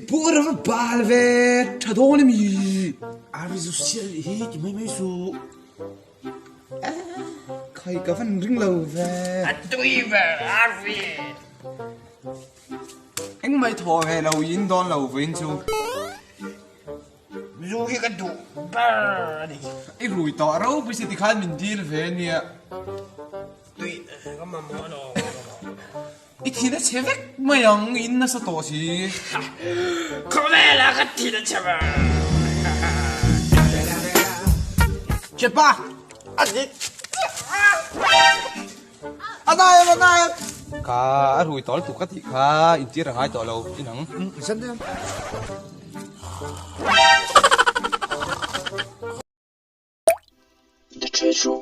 pawh a va bal ve tha dawn emi? Arvi zu sial nih hi ti mai mai suh. Khai ka van ring lo ve. A tui ber Arvi. Engmah i thaw ve lo in dawn lo vawiin chu. Zu hi ka duh ber a ni. I rui tawh ropui si tikhan min dil ve ania. Tui ka mamawh lo. I thin a chhe vek mai ang, in nasa tawh si. Khawvela ka thin a chhe ber. Chepa! A dik A nai em, a nai em! Kha a rui tawh lutuk ka tih kha intir a ngai tawh lo, in ang. The Treasure.